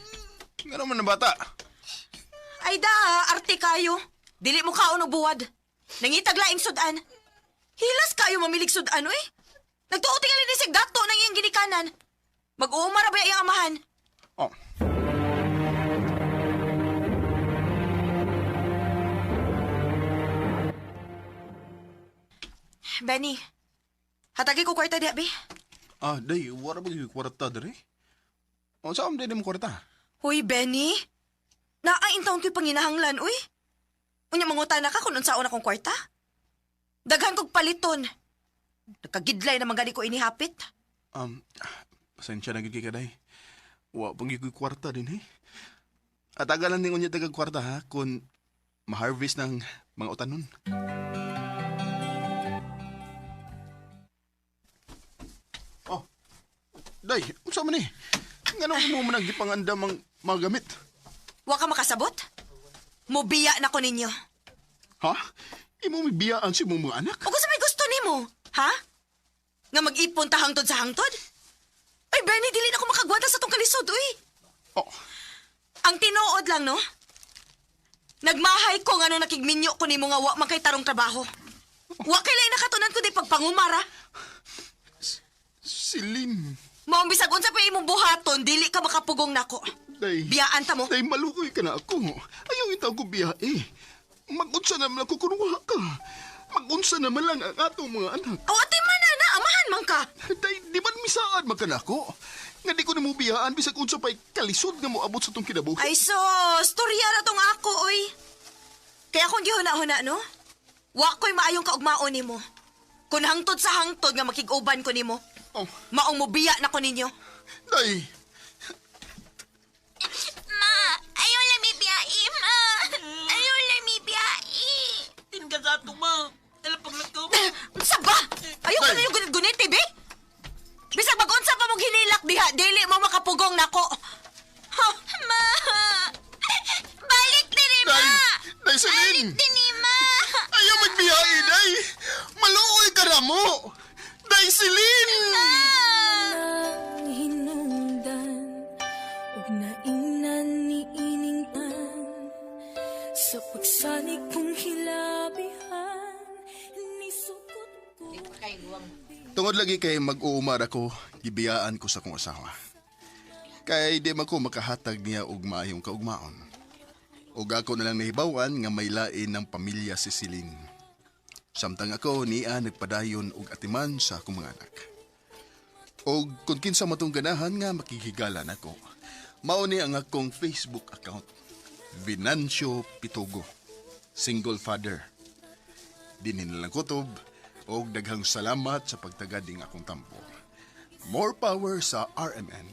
nga naman na bata. Ay da, arte kayo. Dili mo kaon og buwad. Nangitag laing sudan. Hilas kayo mamilig sudan, oy. Nagtuo tingali ni sig dato nang iyang ginikanan. Mag-uuma ra ba iyang amahan? Oh. Benny, hatagi ko kwarta diha, be. Ah, day, wala ba yung kwarta dere? O, saan mo mo kwarta? Hoy, Benny. Naa intawon ko'y panginahanglan, uy. Unya manguta na ka kung unsaon akong kwarta. Daghan kog paliton. Nakagidlay na gani ko inihapit. Pasensya na gid kay kaday. Wa pang yung kwarta din eh. At agalan din unya tagag kwarta ha kung ma-harvest ng mga utanon. Oh. Day, unsa man ni? Ngano mo man nagipangandam ang mga gamit? Wa ka makasabot? Mubiya na ko ninyo. Ha? Imo mibiyaan si mong mga anak? O kung sa may gusto nimo, ha? Nga mag-ipon ta hangtod sa hangtod? Ay, Benny, dili na ko makagwanta sa tong kalisod, uy. Oh, Ang tinuod lang, no? Nagmahay ko nga nung nakigminyo ko nimo nga wa man kay tarong trabaho. Wa kay lain nakatunan ko di pagpangumara. Celine. Maong bisag unsa pa imong buhaton, dili ka makapugong nako. Day. Biyaan ta mo. Day, malukoy ka na ako. Ayaw itaw ko biyae. Mag-unsa naman ako kung wa ka. Mag-unsa naman lang ang atong mga anak. O ate man na, amahan man ka. Day, di man misaad man ka na ako. Nga di ko na mo biyaan bisag unsa pa'y kalisod nga moabot sa tong kinabuhi. Ay so, storya ra tong ako, oy. Kaya kung gihuna-huna, no? Wa ko'y maayong kaugmaon nimo. Kung hangtod sa hangtod nga makig-uban ko nimo, Oh, maong mobiya na ko ninyo. day. Ma, ayaw lang may biyai, ma. Ayaw lang may biyai. Tinga sa ato, ma. Dala paglakaw, ma. Unsa ba? Ayaw ko Day! na yung gunit-gunit, eh, be. Bisag mag-unsa pa mong hinilak diha, dili mo makapugong nako. Ha? Ma! Balik diri, ma! Day! Day, Celine! Balik diri, ma! Ayaw magbiyae, day! Maluoy ka na mo! Day, Celine! Hinungdan ug naingnan ni ining tan sa pagsalig kong hilabihan nisukot ko. Tungod lagi kay mag-uumar ako, gibiyaan ko sa kong asawa. Kay di man ko makahatag niya og maayong kaugmaon. Og ako na lang nahibawan nga may lain ng pamilya si Celine. Samtang ako niya nagpadayon og atiman sa akong mga anak. Og kung kinsa matong ganahan nga makikigalan ako, mao ni ang akong Facebook account. Venancio Pitugo, single father. Dinhi na lang kutob og daghang salamat sa pagtagad ning akong tampo. More power sa RMN.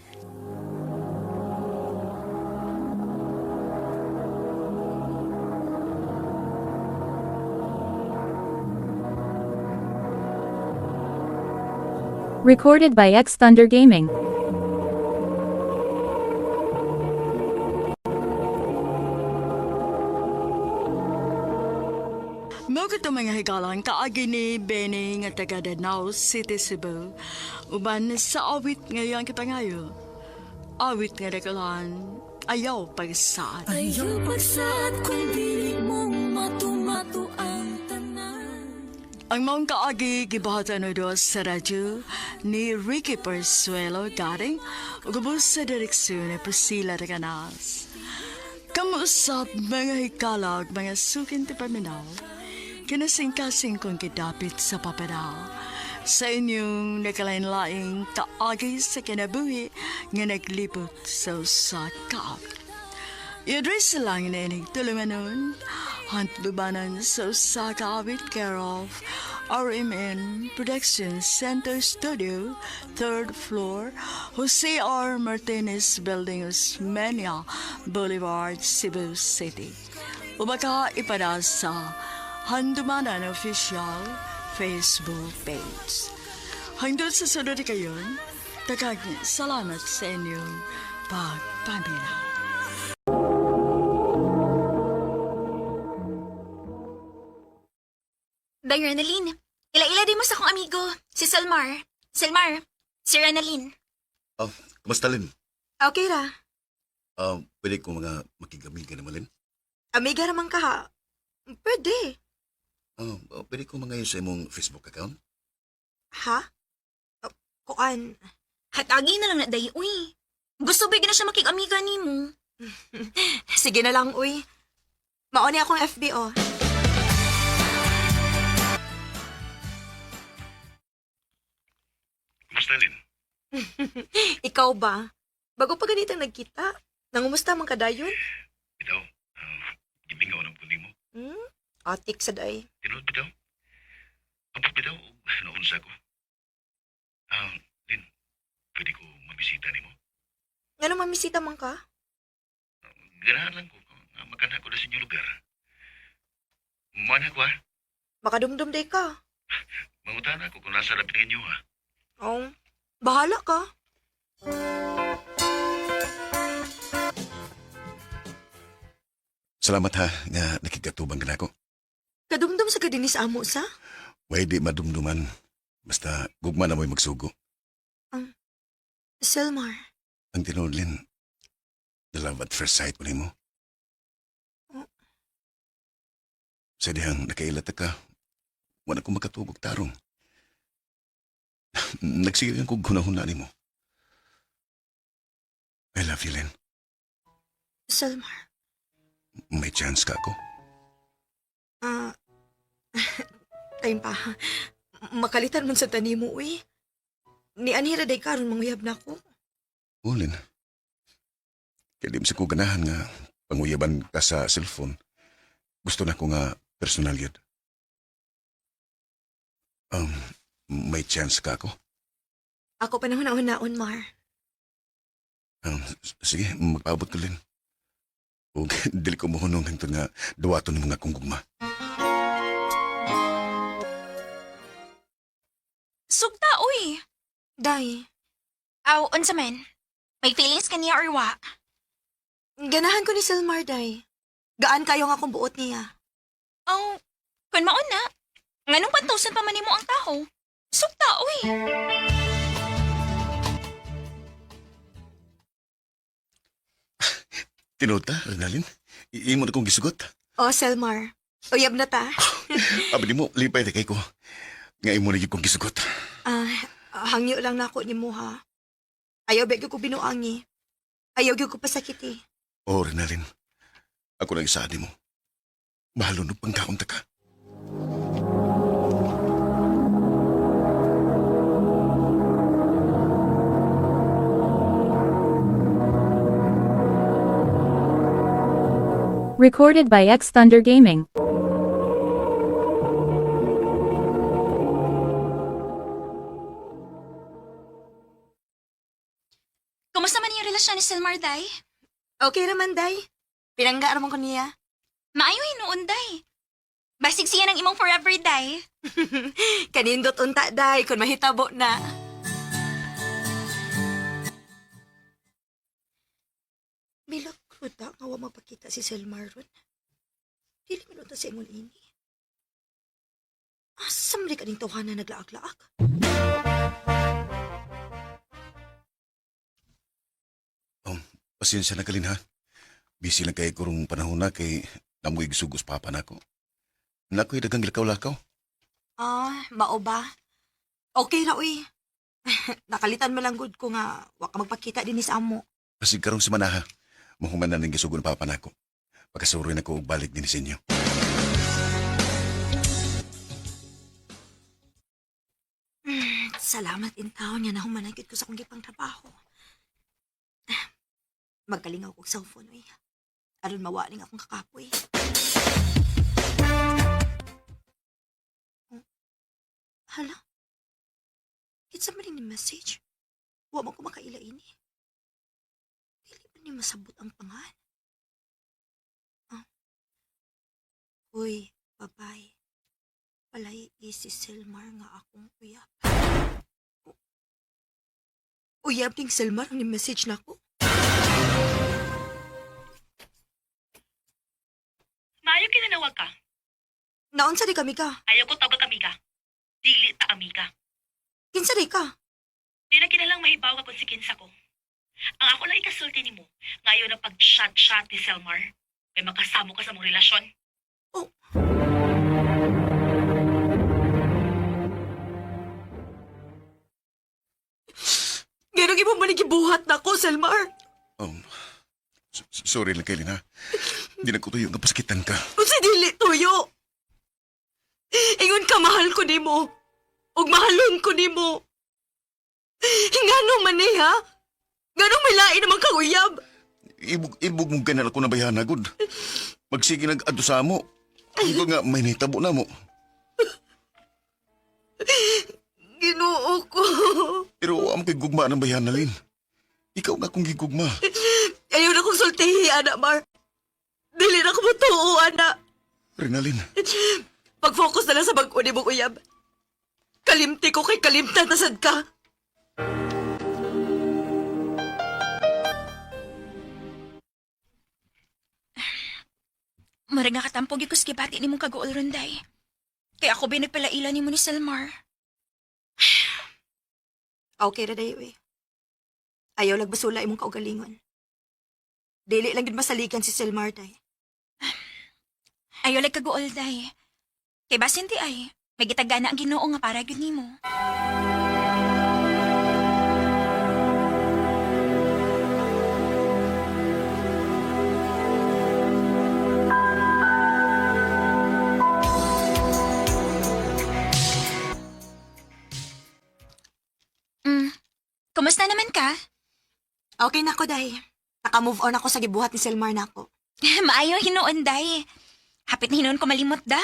Recorded by X Thunder Gaming. Mao kato mga higalan kaagi ni Benny nga taga Danao City, Cebu. Uban sa awit ngayong kipangayo. Awit nga dakulan, ayaw pagsaad. Ayaw pagsaad kung dili mo matumato ang tanan. Ang maong kaagi gibuhatan o doon sa radyo ni Ricky Persuelo Garing ug ubos sa direksyon ni Priscilla Reganas. Kamuusap mga hikalag, mga sukin ti paminaw, kinasingkasing kong kidapit sa papadal. Sa inyong nakalain-laing kaagi sa kinabuhi nga naglibot sa usa ka awit. I-address lang na ining tulumanon, hantlubanan sa usa ka awit care of RMN Production Center Studio, third floor, Jose R. Martinez Building, Osmeña Boulevard, Cebu City. O baka ipada sa Handumanan Official Facebook page. Hanggang sa sunod kayon, takag salamat sa inyong pagpaminaw. Day, Renaline, ila-ila din mo sa akong amigo, si Salmar. Salmar, Si Ranalyn. Oh, kumusta, Lin? Okay ra. Pwede ko mga makigamiga naman, Lin? Amiga raman ka ha. Pwede. Oh, pwede ko mga sa imong Facebook account? Ha? Oh, kuan. Hatagi na lang na day, uy. Gusto ba na siya makig-amiga nimo? Sige na lang, uy. Mauni akong FB, oh. Kumusta, Lin? Ikaw ba? Bago pa ganitang nagkita, nangumusta man kadayon? Bitaw, gimingaw ng kundi mo. Hmm? Atik sa day. Tinuod bitaw. Ambot bitaw, naunsa ko. Lin, pwede ko mabisita nimo. Ngano mamisita man ka? Ganahan lang ko, nga magana ko na sa inyong lugar. Muana ko ha, Makadumdum day ka. mangutan ako kung nasa labi ninyo ha. Oh, bahala ka. Salamat ha, nga nakikatubang ka na ako. Kadumdum sa kadinis amo sa? Way di madumduman. Basta gugma na mo'y magsugo. Selmar. Ang tinuod, Lin, the love at first sight ko nimo. Oh. Sa dihang nakailata ka, wala ko makatubog tarong. Nagsige kang kog hunahuna nimo. I love you, Lin. Selmar. May chance ka ako. Ah, time pa. Makalitan man sa tanimo, uy. Ni Anira day karon manguyab na ko. Ulin. Kaya di mo sa ko ganahan nga panguyaban ka sa cellphone. Gusto na ko nga personal yun. Um, may chance ka ako? Ako pa nang hunaon, Mar. Sige, magpaabot ko, Lin. O dili ko mohunong hangtod nga duwaton ng mga kong gugma. Sugta, uy. Day, Aw, unsa man? May feelings ka niya or wa? ganahan ko ni Selmar, day. Gaan kayo nga akong buot niya. Aw, kun maon na. Nganong pantusan pa man nimo ang tao? Sugta, uy. Tinuod ta, Renalyn? Imo na kong gisugot. Oh, Selmar. Uyab na ta. Abi nimo, lipay na kay ko. Nga imo na gyud kong gisugot. Ah, hangyo lang na ako ni mo, ha. Ayaw ba ko binuangi. Ayaw gyud ko pasakiti. Oh, Renalyn. Ako lang isaad nimo. Mahalunod pang kaunta ka. Recorded by X Thunder Gaming. Kumusta man yung relasyon ni Selmar, day? Okay raman, day. Pinangga raman ko niya. Maayo hinuon, day. Basig siya ng imong forever, day. Kanindot unta, day, kung mahitabo na. Milagro ta nga wa magpakita si Selmar ron. Dili man unta sa ingon ini. Asam rin kaning tawhana naglaag-laag. Pasensya na kalin ha. Busy lang kay kurong panahon na kay namoy gisugos papa nako. Nako'y dagang lakaw-lakaw. Ah, mao ba? Okay ra uy. Nakalitan mo lang gud ko nga wa ka magpakita dinhi sa amo. Pasig karong semana ha. Mahuman na ning gisugo ng papa nako. Pagkasuroy na ko og balik din sa inyo. Salamat in taon nga nahumanagid ko sa akong gipang trabaho. Magkalingaw kog cellphone uy. Aron mawaling akong kakapoy. Oh. Hala. Kinsa man ni message? Wa man ko makaila ini. Dili man ni masabot ang pangan. Ah. Uy, babay. Palay si Selmar nga akong uyab. Uyab ning Selmar ang ni-message na ko. Maayo kinanawag ka. Naunsa di kami ka? Ayaw ko tawag amiga. Dili ta amiga. Kinsa di ka? Di na kinalang mahibaw ka kung si kinsa ko. Ang ako lang ikasulti nimo, ngayon na pag-chat-chat ni Selmar. May makasamo ka sa mong relasyon. Oh. Ganong imo man gibuhat nako, Selmar. Sorry lang, Kaylin, ha? Hindi na ko tuyo nga pasakitan ka. Kung si dili tuyo. Ingon ka mahal ko nimo. Ug mahalon ko nimo. Ngano man ni ha? Ngano may lain naman kang uyab? Ibog, ibog mong ganal ako na bayana, gud. Magsige nag-adto sa amo. Ito nga, may nahitabo na mo. Ginoo ko. Pero amo kay gugma ng bayana, Lin. Ikaw nga akong gigugma. Ayaw na kong sultihi, ana, Mar. Dili na ko matuo, ana. Rinalyn, Pag-focus na lang sa bag-o ni mong uyab. Kalimti ko kay kalimtan na sad ka. Marag nga katampog yung gibati ni mong kaguol ronday. Kaya ako ba nagpalaila ni mo ni Selmar? Okay ra dayo eh. Ayaw lagbasula imong kaugalingon. Dili lang gid masaligan si Selmar day. Ayaw lag kaguol day. Kay basin di ay, may gitaga na ang Ginoo nga para gyud nimo. Kumusta naman ka? Okay na ko day. Naka-move on ako sa gibuhat ni Selmar nako. Maayo hinuon day. Hapit na hinuon ko malimot da.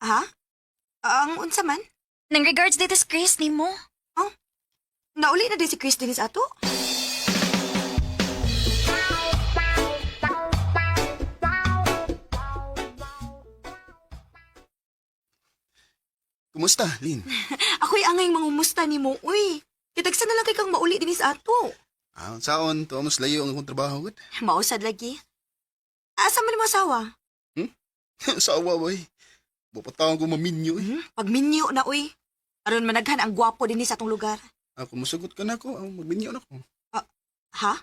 Ha? Ang unsa man? Nang regards dito sa Chris nimo. Oh, nauli na din si Chris dinis ato? Kumusta, Lin? Ako'y angay mangumusta nimo, uy. Kitagsa na lang kay kang mauli dinis ato. Ah, saon, tuwa mas layo ang akong trabaho, gud. Mausad lagi. Asa man mo asawa? Sawa, boy. Bupatawang ko maminyo, eh. Pagminyo na, uy. Aron managhan ang gwapo dinhi sa atong lugar. Ako, musugot ka na ako. Ah, magminyo na ako. Ha?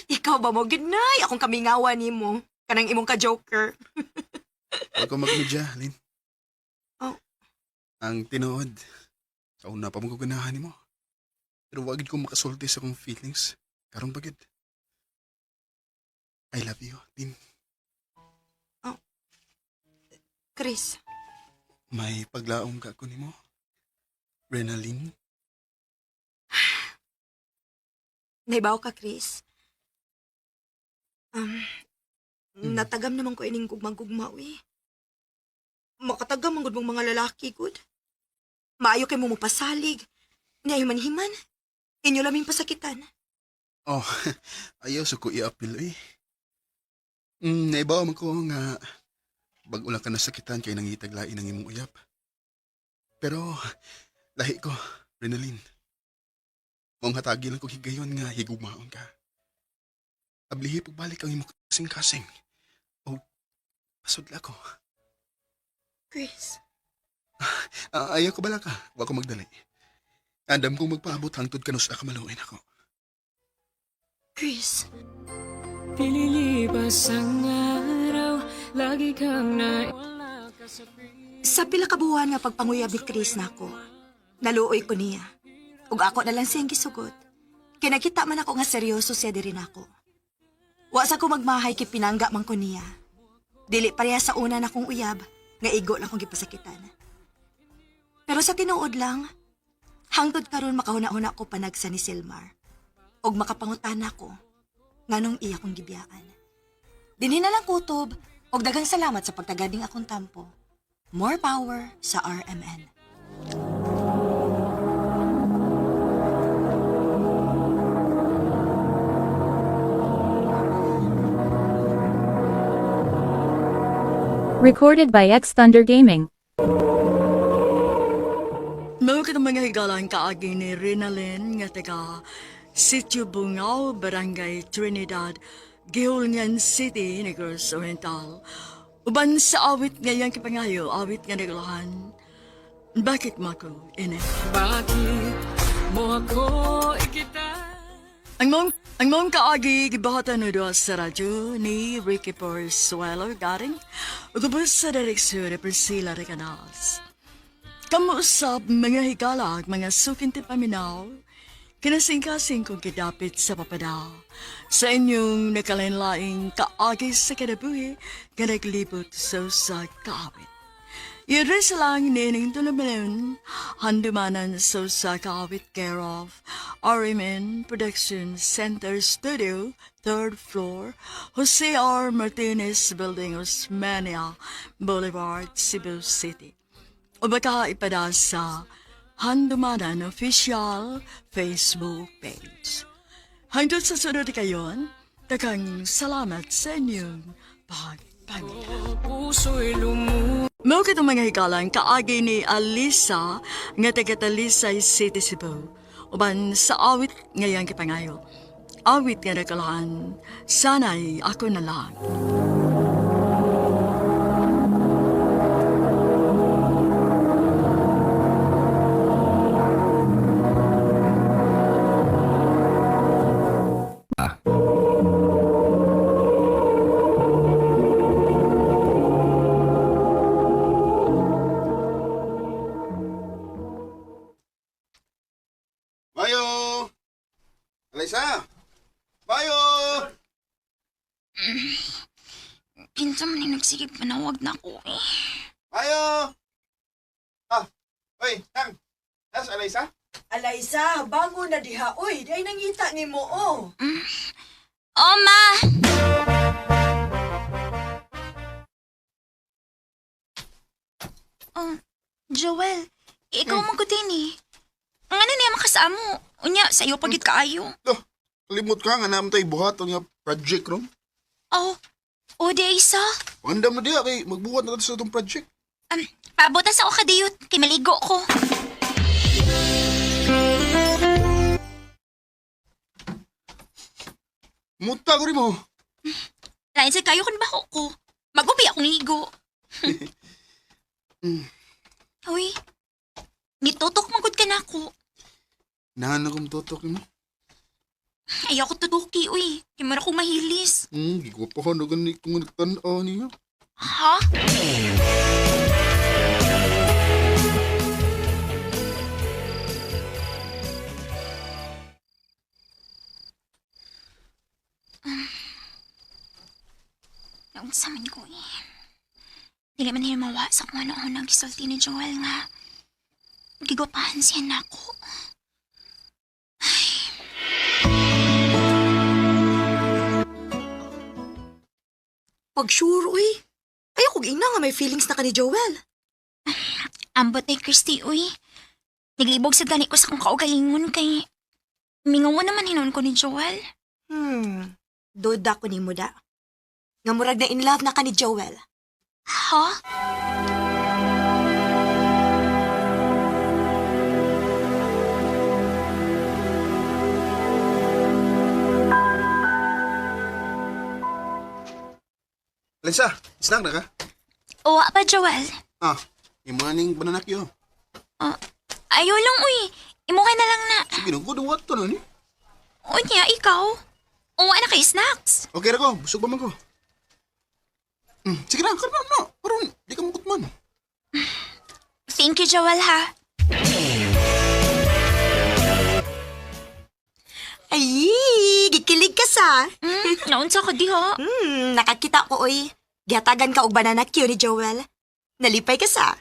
Ikaw ba mo? Good night. Akong kamingawa nimo. Kanang imong ka-joker. Huwag ko magmedya, Lin. Oh. Ang tinuod, sa una pa mo ganahan nimo. Pero wag gid ko makasulti sa akong feelings. Karong bagid. I love you, Lin. Chris, May paglaom ka ko nimo. Renalyn. naibaw ka, Chris. Um, Natagam naman ko ining gugmang-gugma, uy. Makatagam ang gud mong mga lalaki, gud. Maayo kay mo mopasalig. Niya himan-himan. Inyo laming pasakitan. Oh, ayaw sa ko i-appeal eh. Naibaw man ko nga bag-o lang ka nasakitan kay nangitaglain ang imong uyap. Pero lahi ko, Renalyn. Maong hatagi lang ko higayon nga higugmaon ka. Ablihi pagbalik ang imong kasing-kasing. O pasudla ko. Chris. Ah, ayaw ko bala ka. Wa ko magdali. Andam kong magpaabot hangtod kanus ka maluin ako. Chris. Pililipas ang araw, lagi kang na... Sa pila ka buwan nga pagpanguyab ni Chris nako. Naluoy ko niya. Ug ako na lang siyang gisugot. Kay nakita man ako nga seryoso siya diri nako. Wa sa ko magmahay kay pinangga man ko niya. Dili pareha sa una na kong uyab nga igo lang kong gipasakitan. Pero sa tinuod lang, hangtod karon makahuna-huna ko panagsa ni Silmar. Ug makapangutana ko nganong iya kong gibiyaan. Dinhi na lang kutob ug daghang salamat sa pagtagading akong tampo. More power sa RMN. Recorded by X Thunder Gaming. Mao ka mga higalang kaagi ni Rinalyn nga taga Sitio Bungao, Barangay Trinidad, Gihulngan City, Negros Oriental. Uban sa awit ngayang kipangayo, awit nga nagulahan. Bakit mo ako ine? Bakit mo ako ikita? Ang mong kaagi gibahatan no doa sa radyo ni Ricky Porsuelo Garing ug ubos sa direksyon ni Priscilla Recanas. Kamuusap mga higala ag mga sukinti paminaw, kinasingkasing kong kidapit sa papada sa inyong nakalain-laing kaagi sa kinabuhi nga naglibot sa usa kaawit. Iris lang nining tulumanon, handumanan sa usa kaawit care of RMN Production Center Studio, third floor, Jose R. Martinez Building, Osmania Boulevard, Cebu City. O baka ipada sa Handumanan Official Facebook page. Hangtod sa sunod kayon, daghang salamat sa inyong pagpaminaw. Puso'y lumu Mao kitong mga hikalang kaagi ni Alisa nga taga Talisay City, Cebu. Uban sa awit ngayang kipangayo. Awit nga nakalaan, sana'y ako na lang. Mayo! Alaysa! Mayo! Kinsa man yung nagsigig panawag na ako eh. Mayo! Ah, oy, Nang! Nas, Alaysa? Alaysa, bango na diha. Uy, di ay nangita ni mo, oh. Oh, ma! Oh, Joel, ikaw man ko din eh. Ang ano niya makasamo? Unya, sa iyo pagit kaayo. Loh, limot ka nga naman tayo buhat ang nga project ron. Oh, oh, di isa. Pangandam na diya kay magbuhat na tayo sa itong project. Pabutas ako kadiyot, kay maligo ko. Muta ko rin mo. Lain sa kayo kung bako ko. Magupi akong ligo. Uy, nitutok magod ka na ako. Nahan akong tutok mo. Ayaw ko tutuki, uy. Kay mara akong mahilis. Gigwapahan na ganit kung nagtanaw niya. Ha? Naunsa man ko eh. Dili man himawa sa kung ano ang nagisulti ni Joel nga. Gigwapahan siya nako. Pag sure, uy. Ayaw kong ina nga may feelings na ka ni Joel. Ambot ni Christy, uy. Naglibog sa gani ko sa kong kaugalingon kay... Mingaw naman hinon ko ni Joel. Duda ko ni mo da. Nga murag na in love na ka ni Joel. Ha? Alaysa, snack na ka? Owa pa, Joel. Ah, imo na ning banana kyo. Ah, ayaw lang, uy. Imuha na lang na. Sige na, good what to na ni. Unya, ikaw. Uwa na kay snacks. Okay ra ko, busog pa man ko. Sige na, karon na. Karon, di ka mukot man. Thank you, Joel, ha. Ay, gikilig ka sa. Naunsa ko di, ha? Nakakita ko, uy. Gihatagan ka og banana Q ni Joel. Nalipay ka sa.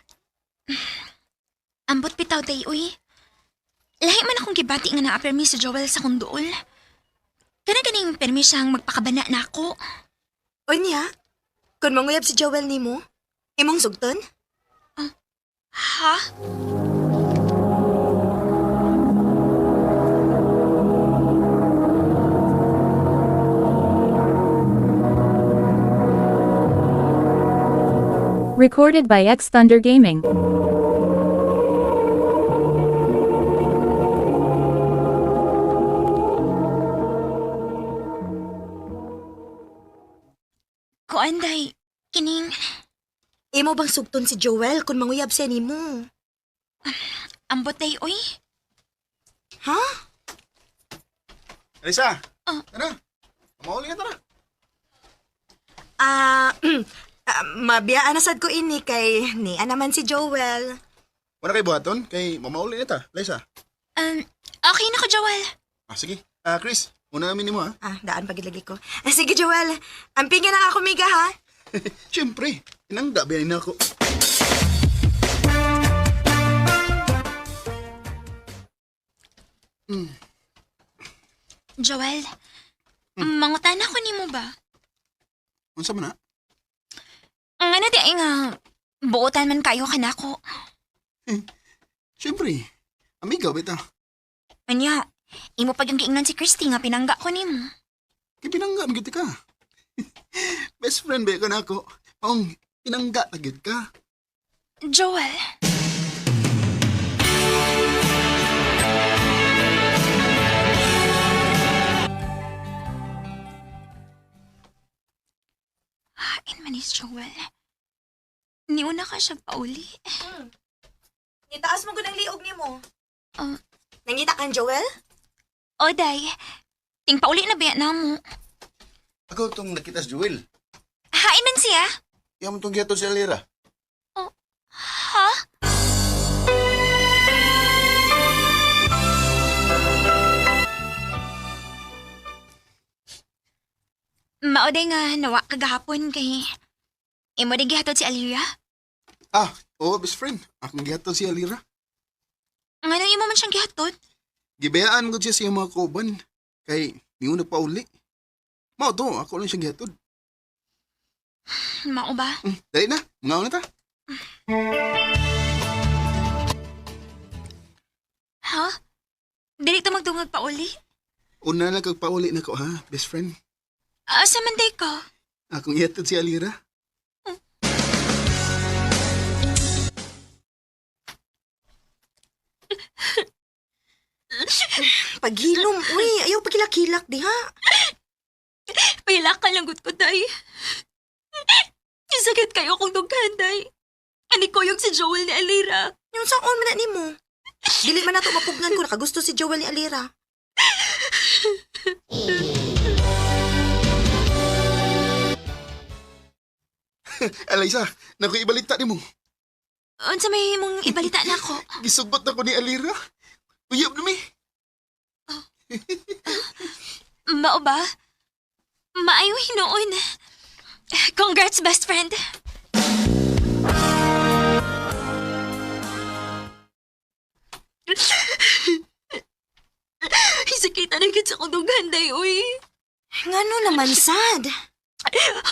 Ambot bitaw day, uy. Lahi man akong gibati nga naa-permi si Joel sa kong duol. Kana ganing permi siyang magpakabana na ako. Unya, kung manguyab si Joel nimo, imong sugton? Ha? Recorded by X Thunder Gaming. Kuanday, kining... Imo bang sugton si Joel kung manguyab siya nimo? Ambot day, oy. Ha? Alisa! Tara! Mauli na tara! Ah, mabiyaan na sad ko ini kay ni naman si Joel. Wala kay buhaton? Kay mamauli na ta. Alisa. Okay na ko, Joel. Ah, sige. Ah, Chris, una namin nimo ha. Ah, daan pagid lagi ko. Ah, sige Joel, ampingin na ako miga ha. Siyempre, inangga biyanin na ako. Joel, mangutana ko nimo ba? Unsa man na? Ang ano di ay nga, buotan man kayo kanako. Siyempre, amiga bita. Anya, imo pag yung giingnan si Christy nga pinangga ko nimo. Kay pinangga man gyud ka. Best friend ba ka nako? Maong pinangga ta gyud ka. Joel. Hain man is Joel. Niuna ka siya pauli. Nitaas mo gud ang liog nimo. Ah. Nangita kang Joel? O, day. Ting pauli na ba na mo? Ako itong nakita si Joel. Hain man siya. Iyan mo itong gihatod si Alira. Ha? Maoday nga nawa kagahapon kay imo di gihatod si Alira. Ah, oo, best friend. Akong gihatod si Alira. Ngano imo man siyang gihatod? Gibayaan ko siya sa iyang mga kauban. Kay niuna pa uli. Mao to, ako lang siyang gihatod. Mao ba? Dali na, mga na ta. Ha? Dili ta magdungag pa uli. Una lang kag pauli na ko ha, best friend. Asa man day ka? Akong ihatod si Alira. Paghilom, uy, ayaw pagkilak-kilak diha. Pahila ka lang gud ko, day. Sakit kayo kung dughan, day. Ani ko yung si Joel ni Alira. Yung sa on man na nimo. Dili man nato mapugnan ko nakagusto si Joel ni Alira. Alisa, naku ibalita nimo. Unsa may imong ibalita na ako? Gisugot na ko ni Alira. Uyab na mi. Mao ba? Maayo hinuon. Congrats, best friend. Sakita na gid sa akong dughan, day, uy. Ngano naman sad?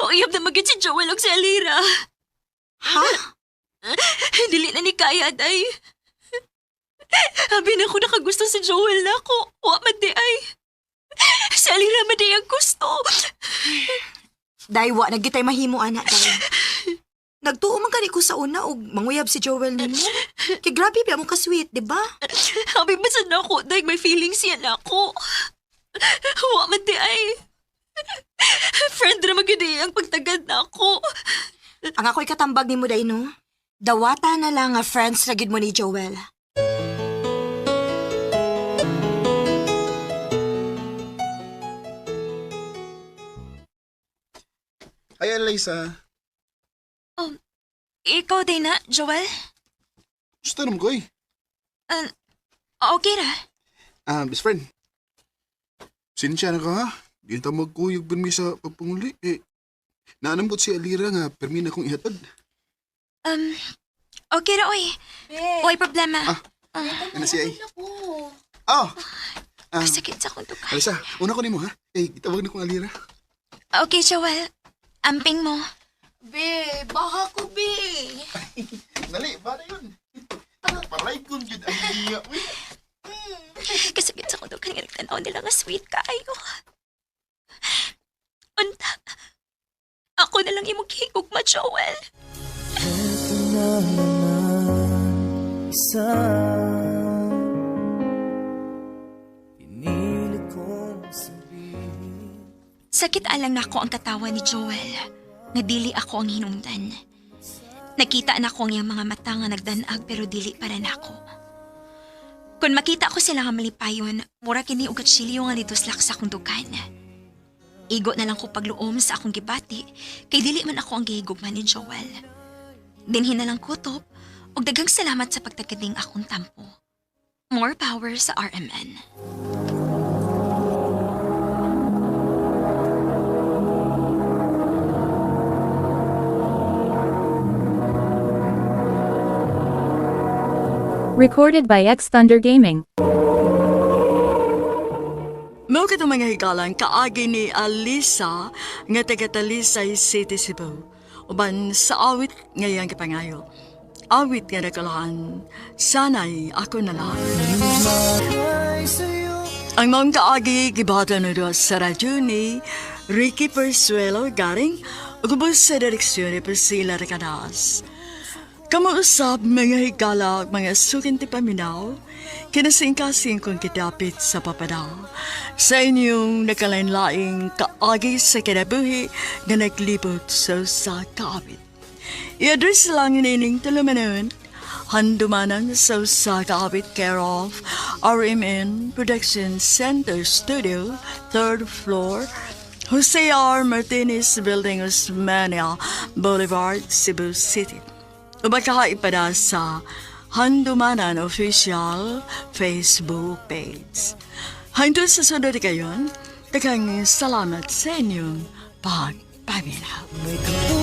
Uyab na magid si Joel og si Alira. Ha? Dili na ni kaya, day. Abi na ko nakagusto si Joel na ako. Wa man di ay. Si Alira man di ang gusto. Daywa na gitay mahimo ana day. Nagtuo man gani ko sa una og manguyab si Joel nimo. Kay grabe ba mo ka sweet, di ba? Abi ba sad na ako, day, may feelings yan ako. Wa man di ay. Friend ra man gyud eh, ang pagtagad na ako. Ang ako'y katambag nimo day no. Dawata na lang nga friends ra gyud mo ni Joel. Ay, Alisa. Ikaw day na, Joel? Gusto naman ko eh. Okay ra. Ah, best friend. Sinsya na ka ha. Di na ta magkuyog pirmi sa pagpanguli. Eh, naanambot si Alira nga pirmi na akong ihatod. Okay ra, oy. Oy, problema. Ah. Ano siya eh? Oh! Ah, Sakit sa akong dughan. Alisa, una ko nimo ha. Eh, gitawag na kong Alira. Okay, Joel. Amping mo. Be, baka ko, be. Dali, para yun. Paray kong yun ang iya. Uy. Kasakit sa akong dughan nga nagtanaw nila nga sweet kaayo. Unta. Ako na lang imong gihigugma, Joel. Eto na naman isa Pinili kong sabihin. Sakit alang nako ang katawa ni Joel. Nga dili ako ang hinungdan. Nakita na ko ang iyang mga mata nga nagdanag pero dili para nako. Kung makita ko sila nga malipayon, mura kini og kutsilyo nga nituslak sa akong dukan. Igo na lang ko pagluom sa akong gibati, kay dili man ako ang gihigugma ni Joel. Dinhi na lang kutob, ug daghang salamat sa pagtagkading akong tampo. More power sa RMN. Recorded by X Thunder Gaming. Mao katong mga higalan kaagi ni Alisa nga taga Talisay City, Cebu. Uban sa awit ngayang gipangayo. Awit nga nakalahan, sanay ako na lang. Ang maong kaagi gibata na doon sa radyo ni Ricky Persuelo Garing ug ubos sa direksyon ni Priscilla Recanas. Kamuusap mga higala ug mga sukin ti paminaw, kinasingkasing kong kidapit sa papada. Sa inyong nakalain-laing kaagi sa kinabuhi nga naglibot sa usa ka awit. I-address lang nining tulumanon, handumanan sa usa ka awit care of RMN Production Center Studio, 3rd floor, Jose R. Martinez Building, Osmania Boulevard, Cebu City. O baka ipada sa Handumanan Official Facebook page. Hangtod sa sunod kayon, daghang salamat sa inyong pagpaminaw.